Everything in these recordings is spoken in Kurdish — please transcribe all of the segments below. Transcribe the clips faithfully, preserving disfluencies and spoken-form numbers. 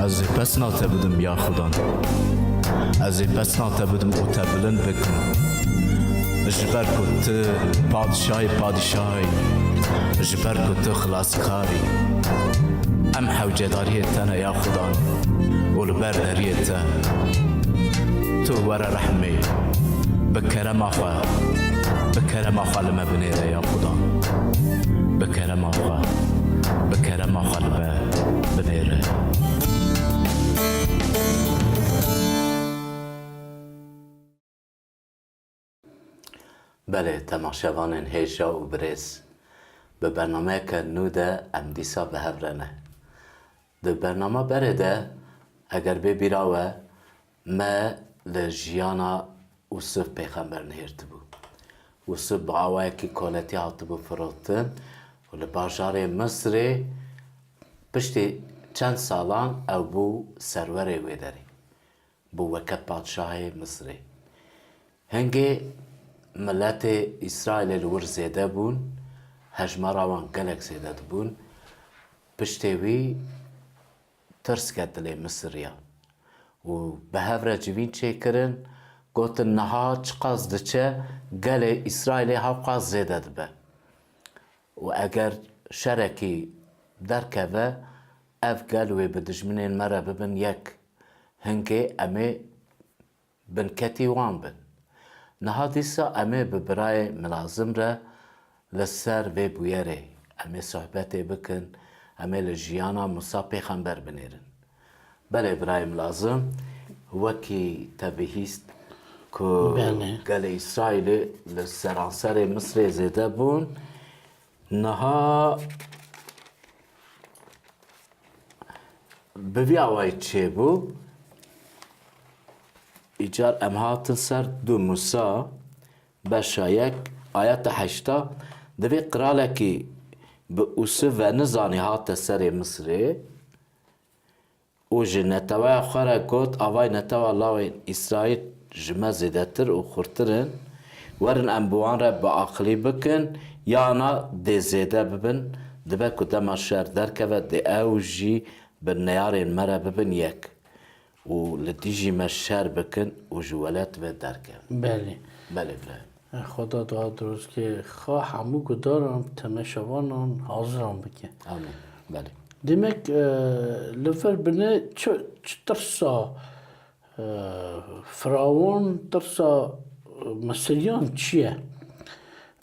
Ez ê pesna te bidim ya Xudan. Ez ê pesna te bidim û te bilind bikim. Ji ber ku tu padişahê padişahî, ji ber ku tu xilaskarî. Em hewcedariyê te ne ya Xudan û li ber deriyê te. Tu were rehmê, bi kerema xwe, bi kerema xwe li me binêre ya Xudan. Bi kerema xwe, bi kerema xwe li me binêre. Belê, temaşevanên hêja û birêz, bi bernameyeke nû de em dîsa bi hev re ne. Di bernama berê de, eger bê bîra we, me li jiyana Ûsif pêxember nihêrtibû. Ûsif bi awayekî koletî hatibû firotin û li bajarê Misrê piştî çend salan ew bû serwerê wê derê. Bû weke padşahê Misrê. Hingê miletê Îsraîlê li wir zêde bûn, hejmara wan gelek zêde dibûn. Piştê wî tirs ket dilê Misiriyan û bi hev re civîn çêkirin, gotin, niha çiqas diçe gelê Îsraîlê hewqas zêde dibe û eger şerekî derkeve, ev gel wê bi dijminên me re bibin yek. Hingê em ê binketî wan bin. Niha dîsa em ê bi birayê Milazim re li ser vê bûyerê, em ê sohbetê bikin, em ê li jiyana Musa Pêxember binêrin. Belê birayê Milazim, wekî te bihîst ku Belê. gelê Îsraîlê li seranserê Misrê zêde bûn, niha bi vî awayî çêbû. Îcar em hatin ser du Musa, beşa yek, ayeta heşta, divê qiralekî bi Ûsif ve nizanî hate serê Misrê û ji neteweya xwe re got, avay netewa lawên Îsraîl ji me zêdetir û xurtir in. Werin em bi wan re biaqilî bikin, yana dê zêde bibin, dibe ku dema şer derkeve, dê ew jî bi neyarên me re bibin yek û li dijî me şer bikin û ji welat ve derkevin. Belê. Belê bile. Xweda daha dirozkê xa hemû gudaran, temeşevanan haziran bike. Amin. Belê. Demek, e, li vir bine çi, çi tirsa, e, firawon, tirsa, e, Misiriyan çi ye?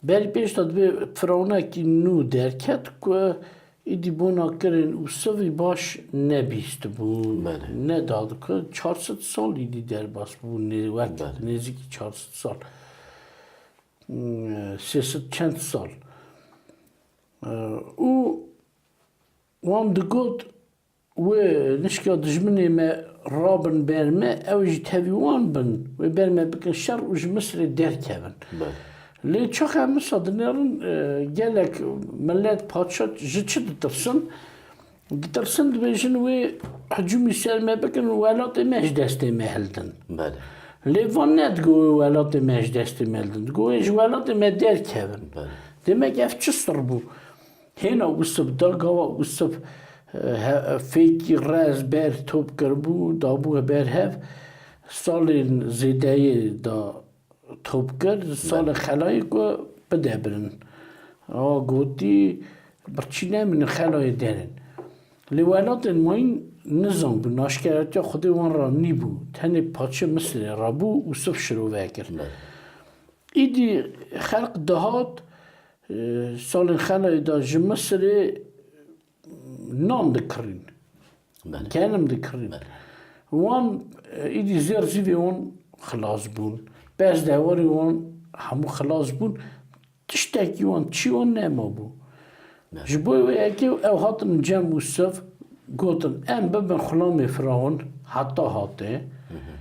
Berî pêş de divê firawonekî nû derket ku Êdî bona kirin û sivî baş nebîstibû. Belê. Nedadike çar sed sal êdî derbas bû, nê-, wek Belê. nêzîkî çar sed sal. Hmm, sê sed çend sal. Ee, û wan digot, wê nişka dijminê me rabin ber me, ew jî tevî wan bin, wê ber me bikin şer û ji Misirê derkevin. Belê. Lê çaxa em wisa dinêrin, e, gelek milet, padşa ji çi ditirsin? Ditirsin, dibêjin wê hicûmî ser me bikin, welatê me ji destê me hildin. Belê. Lê van nedigo wê welatê me ji destê me hildin. Digo wê ji welatê me derkevin. Belê. Demek ev çi sir bû? Hêna Ûsif da, gava Ûsif, e, he-, fêkî rez ber top kiribû, dabû ber hev, salên zêdeyê da top kir, salê Belê. xelayê ku bidebirin. A gotî, birçî nemînin, xelayê derin. Lê welatên mayîn nizanbûn, aşkeratiya Xwedê wan re nîbû. Tenê paçê Misirê rabû, Ûsif şirove kir. Belê. Îdî xelq dihat, e, salên xelayê de ji Misirê nan dikirîn. Belê. Genim dikirîn. Belê. Wan, e, îdî zêr zîvê wan xilas bûn. Pez dewarê wan hemû xilas bûn. Tiştekî wan, çî wan nemabû. Belê. Ji bo wê yekê ew hatin cem Ûsif, gotin, em bibin xulamê firawon, heta hatê. Hı hı.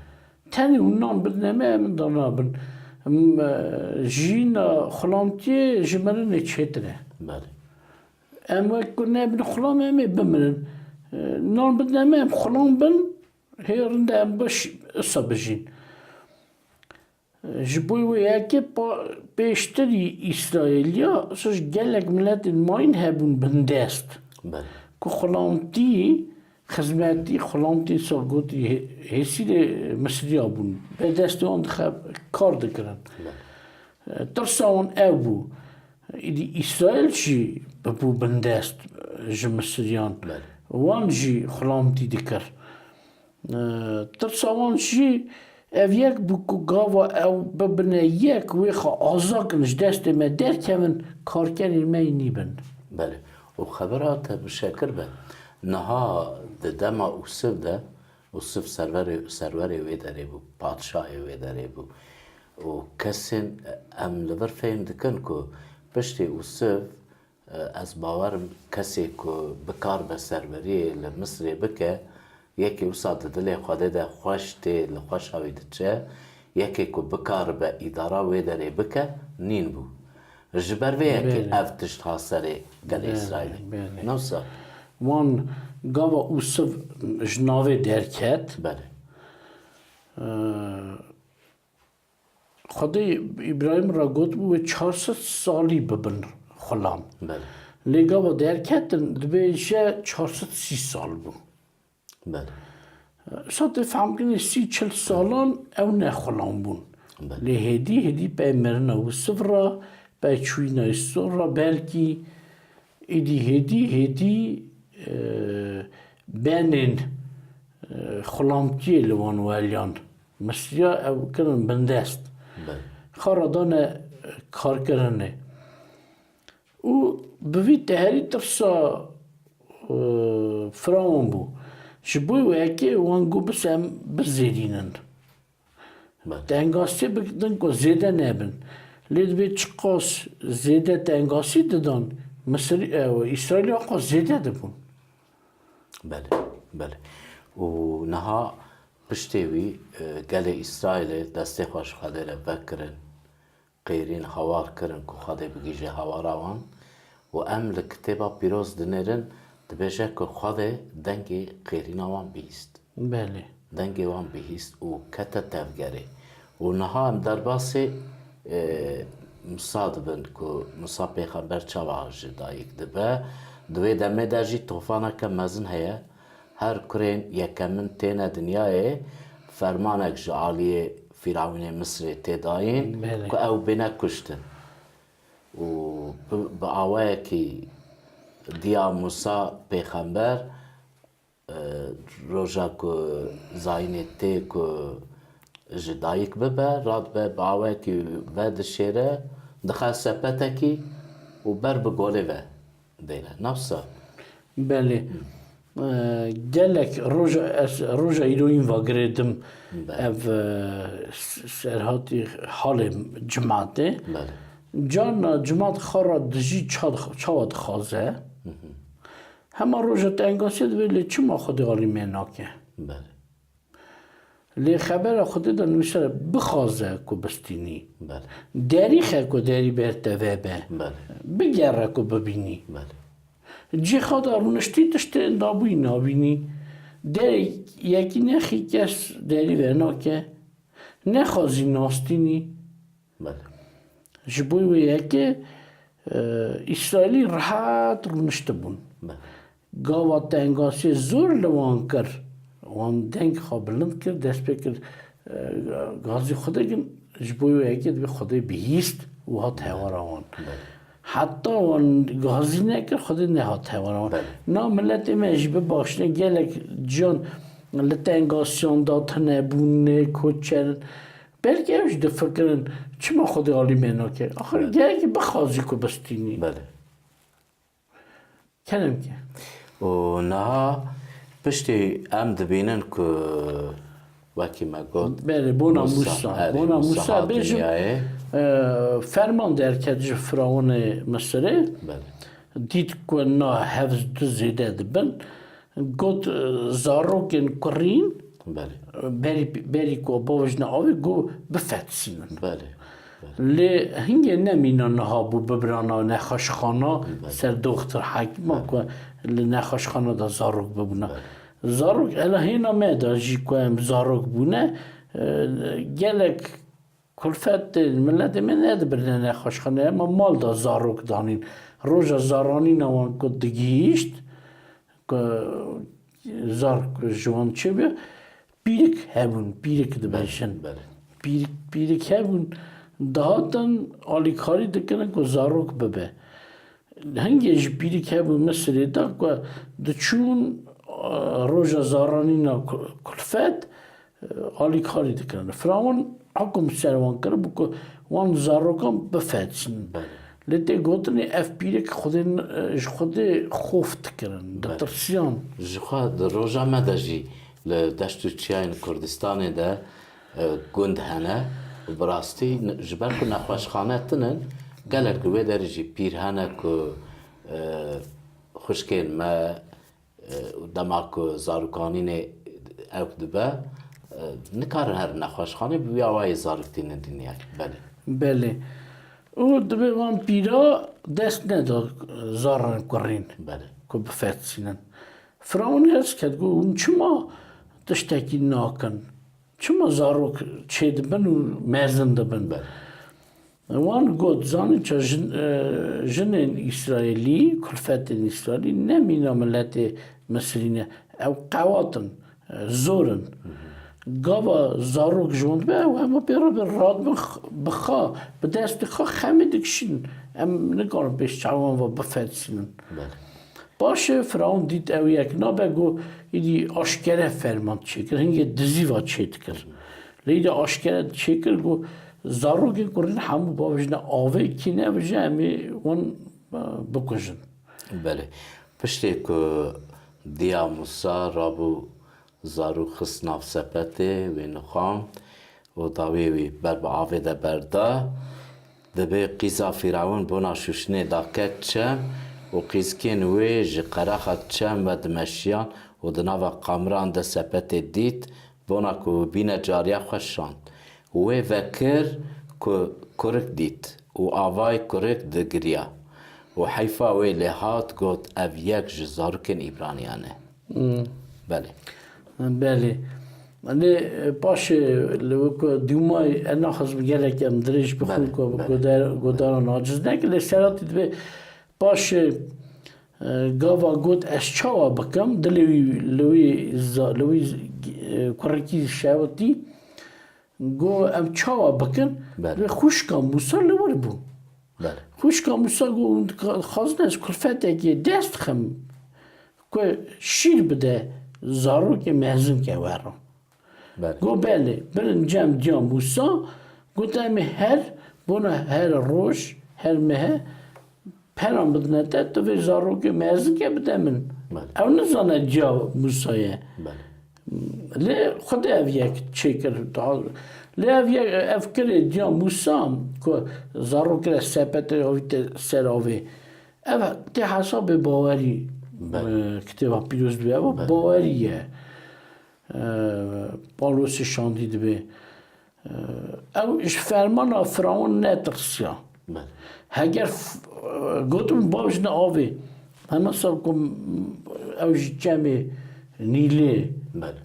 Tenê hûn nan bidine me, em da nabin. Em, e, jiyîna xulamtiyê ji mirinê çêtir e. Belê. Em wek ku nebin xulam, em ê bimirin. E, nan bidine me, em xulam bin, hê rinde em biş-, isa bijîn. E, ji bo wê yekê pa-, pêştirî Îsraîliya, ji gelek miletên mayîn hebûn bindest. Belê. Ku xulamtî Xizmetî, xulamtî, sa gotî hê-, hêsîrê Misiriya bûn. Ber destê wan dixe kar dikirin. Tirsa wan ew bû. Îdî Îsraîl jî bibû bindest ji Misiriyan. Belê. Wan jî xulamtî dikir. E, tirsa wan jî ev yek bû ku gava ew bibine yek, wê xwe aza kin, ji destê me derkevin, karkerên me yî nîbin. Belê. Û xebera te bi şekir be. Niha di dema Ûsiv de, Ûsiv serverê, serwerê wê derê bû, padşahê wê derê bû. Û kesên em li vir fehm dikin ku piştî Ûsiv, e, ez bawer im kesê ku bikaribe serweriyê li Misirê bike, yekê wisa di dilê Xwedê de xweş tê, li xweşa wî diçe, yekê ku bikaribe îdara wê derê bike, nîn bû. Ji ber vê yekê Belê. ev tişt ha serê gelê Belê, Îsraîlê. belê. Ne wisa? Wan gava Ûsiv ji navê derket. Belê. Ee, Xwedê Îbrahîm re gotibû wê çar sed salî bibin xulam. Belê. Lê gava derketin dibêje çar sed sî sal bû. Belê. Sa tê fehmkirinê sî çil salan ew ne xulam bûn. Belê. Lê hêdî, hêdî pey mirina Ûsiv re, pey çûyîna Îsor re belkî, îdî hêdî, hêdî, e, benên, e, xulamtiyê li wan weriyan. Misiriya ew kirin bindest. Belê. Xwe re dane karkirinê. Û bi vî teherî tirsa, e, firawon bû. Ji bo wê yekê wan got, "Bis em bizêrînin." Belê. Tengasî bidin ku zêde nebin. Lê dibê çiqas zêde tengasî didan, Misir, e, Îsraîlî aqas zêde dibûn. Belê, belê. Û niha piştê wî, e, gelê Îsraîlê destê xwe ji Xwedê re vekirin. Qêrîn hawar kirin ku Xwedê bigihîje hawara wan. Û em li Kitêba Pîroz dinêrin, dibêje ku Xwedê dengê qêrîna wan bihîst. Belê. Dengê wan bihîst û kete tevgerê. Û niha em derbasê, e, Musa dibin ku Musa pêxember çawa ji dayik dibe. Di wê demê de jî tofaneke mezin heye. Her kurên yekemin têne dinyayê, fermanek ji aliyê Fîrawînê Misirê tê dayîn Belê. ku ew bêne kuştin. Û bi, bi awayekî diya Musa pêxember, e, roja ku zayînê tê ku ji dayik bibe, radibe bi awayekî vedişêre, dixe sepetekî û ber bi golê ve dêne. Navsa. Belê. E, gelek roja, ez roja îroyîn va girêdim Belê. ev, e, s-, serhatî halê cimatê. Belê. Carna cimat xwe re dijî ça-, çawa dixwaze. Hema roja tengasê dibê, lê çima Xwedê alî me nake? Belê. Lê xebera Xwedê de nivîsare bixwaze ku bistînî. Belê. Derîxe ku derî ber te vebe. Belê. Bigere ku bibînî. Belê. Cîxa de rûniştî tiştên dabûyî nabînî. Derê yekî nexî kes derî venake. Nexwazî nastînî. Belê. Ji bo wê yekê, e, Îsraîlî rehet rûniştibûn. Belê. Gava tengasiyê zor li wan kir. Wan deng xwe bilind kir, dest pê kir, e, gazî Xwedê kin, ji bo wê yekê dibê Xwedê bihîst û hat hewara wan. Belê. Heta wan gazî nekir, Xwedê nehat hewara wan. Belê. Na miletê me jî bibaşne gelek can li tengasiyan de tune bûne, koçerin. Belkî ew jî difikirin, çima Xwedê alî me nake? Axir Belê. gerekî bixwazî ku bistînî. Belê. Kerem ke. Û niha piştî em dibînin ku wekî me got, Belê, bona Musa, Musa, erê, bona Musa Musa hat bêjim, dinyayê. e, ferman derket ji Firawunê Misirê. Belê. Dît ku na hevz du zêde dibin. Got, e, zarokên kurîn, Belê. berî, berî ku bavêjine avê, got, bifetisînin. Belê. Lê hingê nemîna niha bû bibirana nexweşxana Belê. ser doxtir hekîma Belê. ku li nexweşxana de zarok bibûna. Belê. Zarok ela hêna me de jî ku em zarok bûne, e, gelek kulfet tê, miletê me nedibirine nexweşxane, ema mal da zarok danîn. Roja zaranîna wan ku digihîşt, ku zar ku ji wan çêbe, pîrik hebûn, pîrik dibêjin. Belê, belê. Pîrik, pîrik hebûn, dihatin alîkarî dikirin ku zarok bibe. Hingê ji pîrik hebûn Misirê de ku diçûn, e, roja zaranîna ku-, kulfet, e, alîkarî dikirin. Firawun hukum ser wan kiribû ku wan zarokan bifetînin. Belê. Lê tê gotinê ev pîrek Xwedê, e, ji Xwedê xof dikirin, Belê. ditirsiyan. Ji xwe di roja me de jî li deşt û çiyayên Kurdistanê de, e, gund hene. Bi rastî n-, ji ber ku nexweşxane tinin, gelek li wê derê jî pîr hene ku, e, xwişkên me, e, dema ku zarokanînê ewk dibe, e, nikarin herin nexweşxanê, bi wî awayî zarok tînin dinyayê. Belê. Belê. Û divê wan pîra dest neda zaran kurîn Belê. ku bifetînin. Firawun hers ket, got, hûn çima tiştekî nakin? Çima zarok çêdibin û mezin dibin? Belê. Wan got, zanî çi jin-, e, jinên Îsraîlî, kulfetên Îsraîlî ne mîna miletê Misirî ne. Ew qewat in, e, zor in. Gava zarok ji wan dibe, ew hema pê re bi radibin x-, bi xa, bi destê xwe xemê dikişînin. Em nikarin pêş çawan ve bifetînin. Belê. Paşê Firawun dît ew yek nabe, got, îdî aşkere ferman çêkir, hingê dizî va çêdikir. Lê îdî aşkere çêkir, got, zarokên kurîn hemû bavêjine avê, kî nevêje em ê wan, e, bikujin. Belê. Piştê ku diya Mûsa rabû, zarok xist nav sepetê, wê nixand û dawiyê wî ber bi avê de berda. Dibê qîza Fîrawin bona şûşinê da ket çem û qîzkên wê ji qerexa çem ve dimeşiyan û di nava qamiran de sepetê dît, bona ku bîne cariya xwe şand. Wê vekir ku kurik dît û avayê kurik digiriya û heyfa wê lê hat, got, ev yek ji zarokên Îbraniyan e. Hmm. Belê. Belê. Lê, e, paşê li wê ku dûmayê, e, naxwazim gelek em dirêj bixwin Belê, ku belê, goder-, belê. godaran aciz neke, lê seratî dibê paşê, e, gava got, ez çawa bikim? Dilê wî, li wî za-, li wî, e, kurekî şewitî. Got, em çawa bikin? Belê. Lê xwişka Mûsa li wir bû. Belê. Xwişka Mûsa got, hûn dixwazin ez kulfetekê dest xim ku şîr bide zarokê mezin ke werin. Belê. Got, belê, birin cem diya Mûsa, got, em ê her, bona her roj, her mehe, peran bidine te, tu vê zarokê mezike bide min. Belê. Ew nizane ciya Mûsa ye. Belê. Lê Xwedê ev yek çêkir. Lê ev yek, ev kirê ciya Mûsa ku zarokê re sepetê avîte ser avê. Ev tê hesabê bawerî, Belê. e, kitêba pîroz dibe. Ev Belê. bawerî ye. E, Pawlosê şandî dibe. Ew ji fermana Firawun netirsiya. Belê. Heger f-, gotin, bavêjine avê. Hema ser ku ew ji çemê Nîlê. Belê.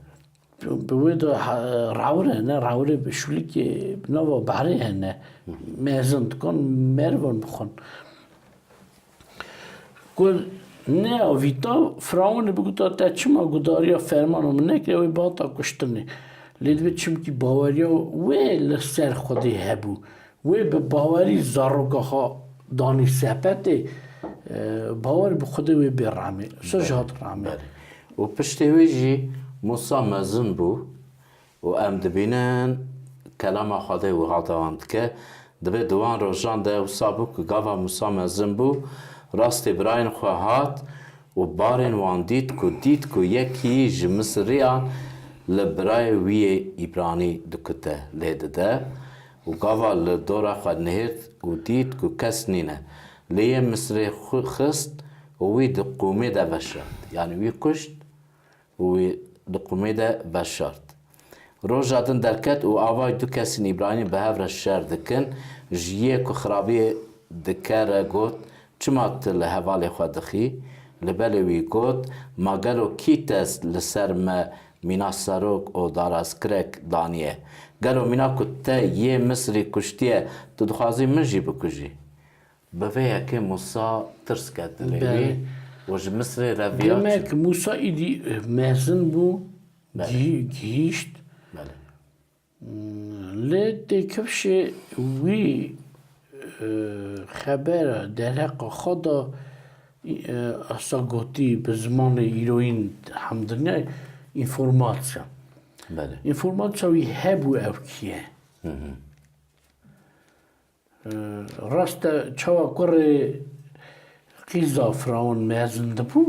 Bi wê de ha-, rewir hene, rewirê bi şûlikê bi nava behrê hene. Hı hı. Mezin dikan merivan bixwin. Ku neavîta, Firawunê bigota, te çima gudariya fermana min nekiriye, wê bihata kuştinê. Lê divê çimkî baweriya wê li ser Xwedê hebû. Wê bi bawerî zaroka xwe danî sepetê, e, bawer bi Xwedê wê bê ramê. Ser ji hat ramê. Belê. Û piştê wê jî Mûsa mezin bû. Û em dibînin, kelama Xwedê wiha dewam dike, dibê di wan rojan de wisa bû ku gava Mûsa mezin bû, rastê birayên xwe hat û barên wan dît ku dît ku yekî ji Misiriyan li birayê wî yê Îbranî dikute lê dide û gava li dora xwe nihêrt û dît ku kes nîne. Lê yê Misirê xwe xist û wî di qûmê de veşart. Yanî wî kuşt û wî di qûmê de veşart. Roja din derket û avayî du kesên Îbranî bi hev re şer dikin. Ji yê ku xirabiyê dike re got, çima tu li hevalê xwe dixî? Li belê wî got, ma gelo kî te li ser me mîna serok û darazkirek daniye? Gelo mîna ku te yê Misrî kuştiye, tu dixwazî min jî bikujî? Bi vê yekê Mûsa tirs ket dilê wî. Belê. û ji Misirê re viya çû. Demek Mûsa îdî, e, mezin bû, Belê. gihî-, gihîşt. Belê. Hmm, lê têkifşê wî, e, xebera derheqa xwe da, e, esa gotî bi zimanê îroyîn hemdine înformatsiya. Belê. Înformatsiya wî hebû ew kî ye. Hı hı. E, rast e, çawa kurê qîza Firawun mezin dibû,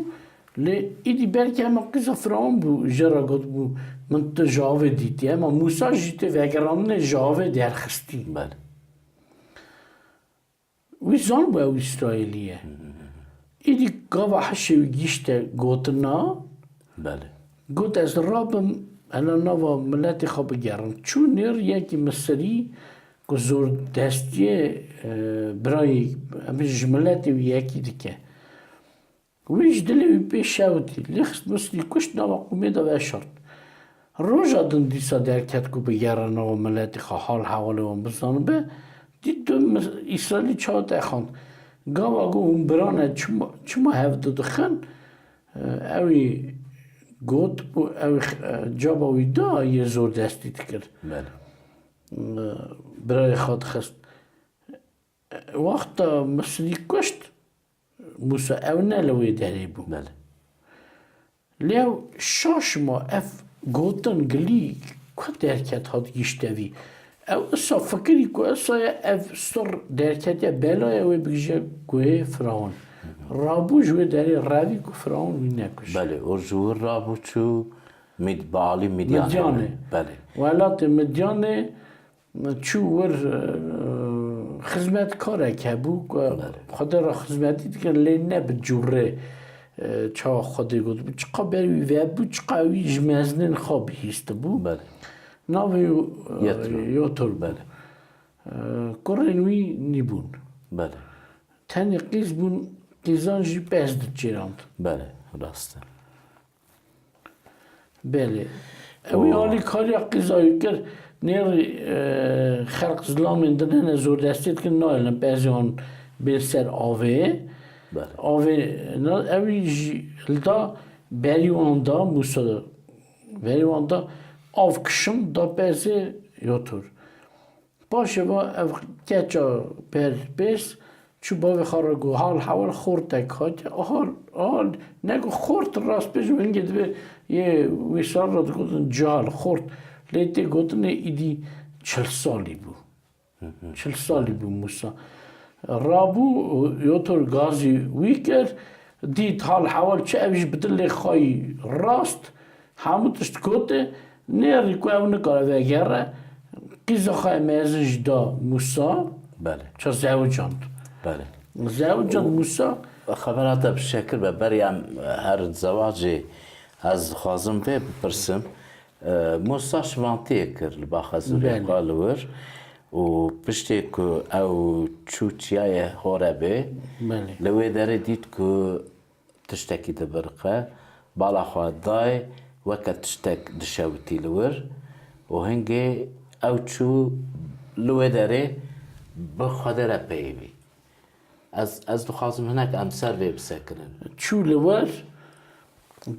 lê îdî belkî hema qîza Firawun bû, jê re gotibû, "Min tu ji avê dîtî." Hema Mûsa jî tê vegerandinê ji avê derxistî. Belê. Wî zanibû ew Îsraîlî ye. Îdî gava hişê wî gihîşte gotina, Belê. got, "Ez rabim, hela nava miletê xwe bigerim." Çû nêr yekî Misirî ku zordestiyê, e, birayê, em ji miletê wî yekî dike. Wî ji dilê wî pê şewitî, lê xist Misirî kuşt, nava qûmê de veşart. Roja din dîsa derket ku bigere nava miletê xwe, hal hewalê wan bizanibe, dît du Mis-, Îsraîlî çawa texand. Gava got, "Hûn bira ne, çima, çima hev didixin?" Ewî got û ewî x-, caba wî da yê zordestî dikir. Belê. Birayê xwe dixist. Wexta Misirî kuşt, Mûsa ew ne li wê derê bû. Belê. Lê ew şaş ma, ev gotin gilî ku derket hat gihîşte vî. Ew isa fikirî ku isa ye ev sir derketiye, belaye wê bigije guhê Firawun. Rabû ji wê derê revî ku Firawun wî nekuje. Belê, û ji wir rabû çû Mid-, bi alî Midyanê. Midyanê. Belê. Welatê Midyanê Çû wir, e, xizmetkarek hebû ku Belê. Xwedê re xizmetî dikin, lê ne bi cûrê, e, çawa Xwedê got bû. Çiqa ber wî vebû, çiqa wî ji mezinên xwe bihîstibû. Belê. Navê wî, e, Yetro. Yotor bû. Belê. E, kurên wî nîbûn. Belê. Tenê qîz bûn, qîzan jî pez diçêrand. Belê, rast e. Belê. Ew û alîkariya qîza wî kir, nêrî, e, xelq zilamên din hene zordestî dikin, nahêlin pezê wan bên ser avê. Belê. Avê, na, ewî jî li da berî wan da, Mûsa da, berî wan da, av kişand da pezê Yotor. Paşê va ev keça berpês çû bavê xwe re got, hal hewal xortek hatiye. Hal, hal, ne ku xort rast bêjim, hingê divê yê wî ser re digotin cihal, xort. Lê tê gotinê îdî çil salî bû. Çil salî bû Mûsa. Rabû, Yotor gazî wî kir, dît hal hewal çi, ev jî bi dilê xwe yî rast, hemû tişt gote, nêrî ku ew nikare vegere, qîza xwe mezin jî da Mûsa, Belê. ça zewicand. Belê. Zewicand Û Mûsa. Xebera te bi şekir be, berî em herin zewacê, ez dixwazim vê bipirsim. E, Mûsa şivantiyê kir li Baxa Zûrê Belê. xwe li wir û piştê ku ew çû çiyayê Horebê, Belê. li wê derê dît ku tiştekî dibiriqe, bala xwe dayê weke tiştek dişewitî li wir û hingê ew çû li wê derê bi Xwedê re peyivî. Ez, ez dixwazim hinek em ser vê bisekinin. Çû li wir,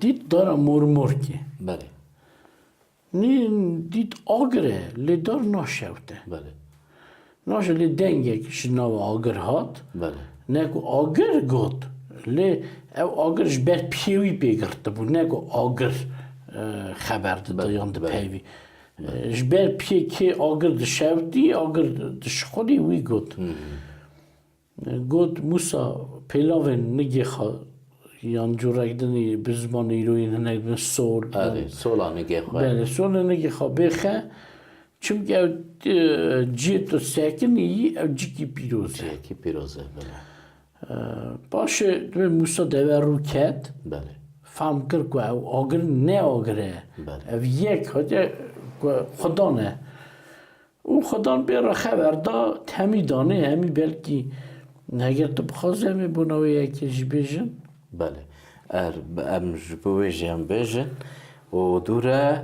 dît dara mormorkê. Belê. Nî dît agir e, lê dar naşewte. Belê. Naşe lê dengek ji nava agir hat. Belê. Ne ku agir got, lê ew agir ji ber piyê wî pê girtibû, ne ku agir, e, xeber dida Belê, yan di belê. peyvî. E, ji ber piyê kê agir dişewtî, agir dişixulî wî got. Hı hı. Got, Mûsa, pêlavên nigê xwe yan cûrek din ê bi zimanê îroyîn hinek dibin sol. Erê, sola nigê xwe. Belê, sola nigê xwe bêxe. Çimkî ew, e, cihê tu sekinî yî, ev cikî pîroz e. Cikî pîroz e, belê. E, paşê divê Mûsa deverû ket. Belê. Fehm kir ku ew agir ne agir e. Belê. Ev yek hatiye ku Xudan e. Û Xudan pê re xeber da, temî danê, hemî belkî heger tu bixwazî em ê bona wê yekê jî bêjin. Belê. Er, em ji bo wê jî em bêjin. Û dûre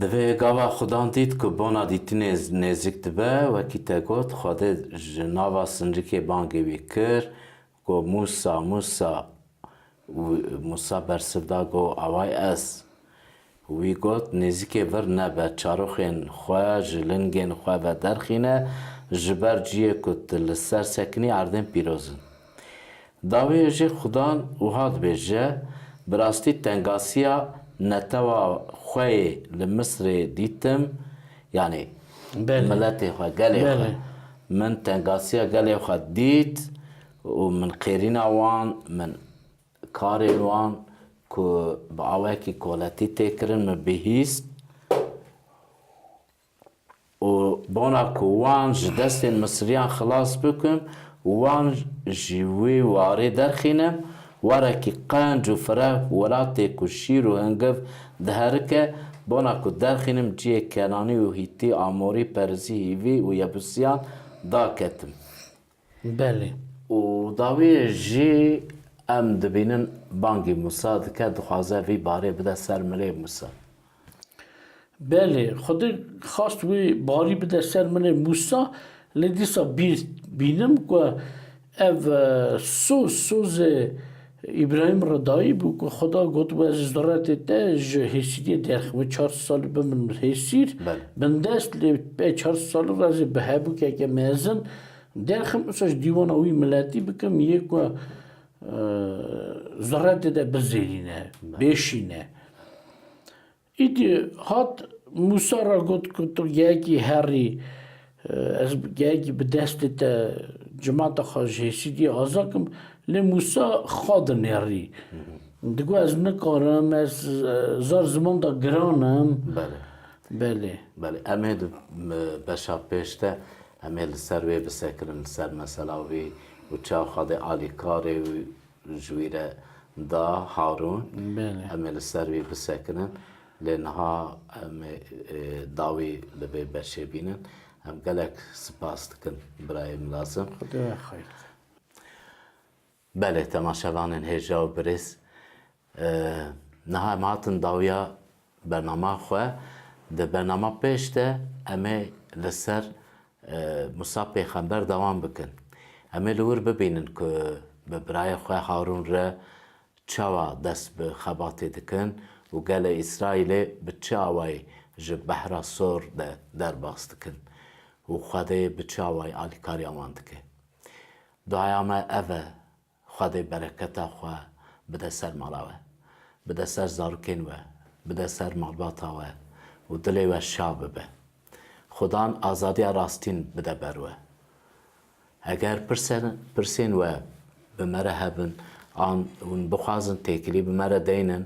divê gava Xudan dît ku bona dîtinê nêzik dibe, wekî te got, Xwedê ji nava sinrikê bangê wî kir, ku Mûsa, Mûsa, Û Mûsa bersiv da, got, Away ez. Wî got, Nêzîkê vir nebe, çaroxên xwe ji lingên xwe ve derxîne, ji ber ciyê ku tu li ser sekinî erdên pîroz in. Dawiyê jê Xudan wiha dibêje, Bi rastî tengasiya netewa xwe yê li Misrê dîtim, yanî Belê. miletê xwe, gelê Belê. xwe. Min tengasiya gelê xwe dît û min qêrîna wan, min karên wan ku bi awayekî koletî tê kirin min bihîst û bona ku wan ji destên Misiriyan xilas bikim, wan ji wî warê derxînim, warekî qenc û fireh, welatê ku şîr û hingiv diherike, bona ku derxînim cihê Kenanî û Hîtî, Amorî, Perizî, Hîvî û Yebusiyan daketim. Belê. Û dawiyê jî em dibînin bangî Mûsa dike, dixwaze vî barê bide ser milê Mûsa. Belê, Xwedê xwest wê barî bide ser milê Mûsa, lê dîsa bîr bînim ku ev, e, soz, sozê Îbrahîm re dayî bû ku Xweda got, Ez ê zuretê te ji hêsîdiyê derxim. Wê çar salî bibin hêsîr, Belê. bindest, lê pey çar salî re ez ê bi hebûkeke mezin derxim, wisa ji dîwana wî miletî bikim, yê ku, e, zuretê de bizêrîne, Belê. bêşîne. Îdî hat Mûsa re got ku tu geyekî herî, e, ez geyekî bi destê te cimata xwe ji hêsîdiyê aza kim, lê Mûsa xwe dinêrî. Digo ez nikarim, ez, e, zar ziman de giran im. Belê. Belê. Belê. Em ê di, m-, beşa pêş de em ê li ser wê bisekinin, li ser mesela wî û çawa Xwedê alîkarê wî ji wî re da Harûn. Belê. Em ê li ser wî bisekinin. Lê niha em ê, e, dawî li vê beşê bînin. Em gelek spas dikin birayê Milazim. Xwedê we xeyr. Belê, temaşevanên hêja û birêz. E, niha em hatin dawiya bernama xwe. Di bernama pêş de em ê li ser e, Musa Pêxember dewam bikin. Em ê li wir bibînin ku bi birayê xwe Harûn re çawa dest bi xebatê dikin û gelê Îsraîlê bi çi awayî ji Behra Sor de derbas dikin û Xwedê bi çi awayî alîkariya wan dike. Duaya me ev e, Xwedê bereketa xwe bide ser mala we, bide ser zarokên we, bide ser malbata we û dilê we şa bibe. Xudan azadiya rastîn bide ber we. Eger pirsen, pirsên we bi me re hebin an hûn bixwazin têkilî bi me re deynin,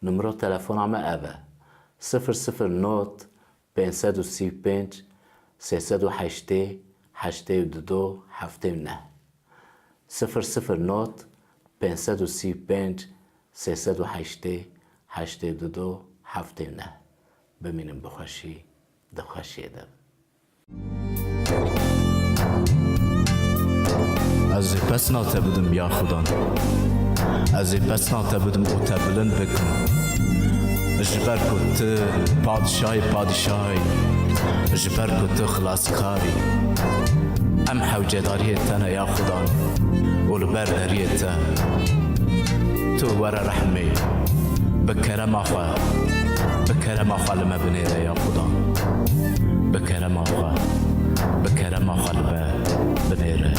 nimro telefona me ev e, sifir sifir not pênc sed û sî û pênc, sê sed û heştê, heştê û du, heftê û neh. Sifir sifir not, pênc sed û sî û pênc, sê sed û heştê, heştê û du, heftê û neh. Bimînin bi xweşî, di xweşiyê de. Ez ê pesna te bidim ya Xudan. Ez ê pesna te bidim û te bilind bikim. Ji ber ku tu padşahê padşahî, ji ber ku tu xilaskar î. Em hewcedariyê te ne ya Xudan û li ber deriyê te. Tu were rehmê, bi kerema xwe, bi kerema xwe li me binêre ya Xudan. Bi kerema xwe, bi kerema xwe li me binêre.